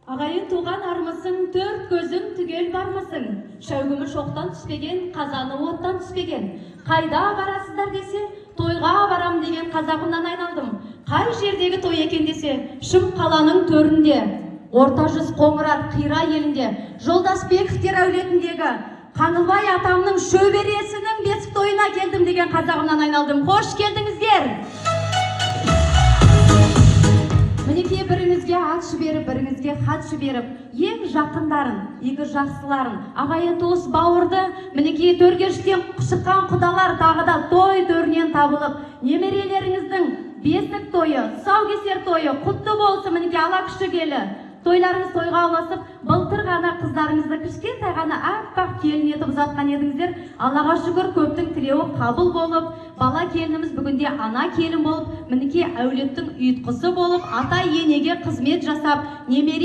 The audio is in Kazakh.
Ағайын туған армысың, төрт көзің түгел бармысың? Шәугімі шоқтан түспеген, қазаны оттан түспеген. Қайда барасыздар десе, тойға барам деген қазағымнан айналдым. Қай жердегі той екен десе, Шым қаланың төрінде, Орта жүз Қоңырат Қира елінде, Жолдасбековтер әулетіндегі Қаңылбай атамның шөбересінің бесік тойына келдім деген қазағымнан айналдым. Қош келдіңіздер! Мінекей, біріңізге ат жіберіп, біріңізге хат жіберіп, ең жақындарын, игі жақсыларын, ағайын туыс бауырды, мінекей, төргештен шыққан құдалар тағы да той төрінен табылып, немерелеріңіздің бесік тойы, тұсаукесер тойы құтты болсын. Мінекей, ала күшік елі, тойларыңыз тойға ұласып, былтыр ғана қыздарыңызды кішкентай ғана аппақ келін етіп ұзатқан едіңіздер. Аллаға шүкір, көптің тілеуі қабыл болып, бала келініміз бүгінде ана келін болып, мінекей, әулеттің ұйытқысы болып, ата енеге қызмет жасап, немере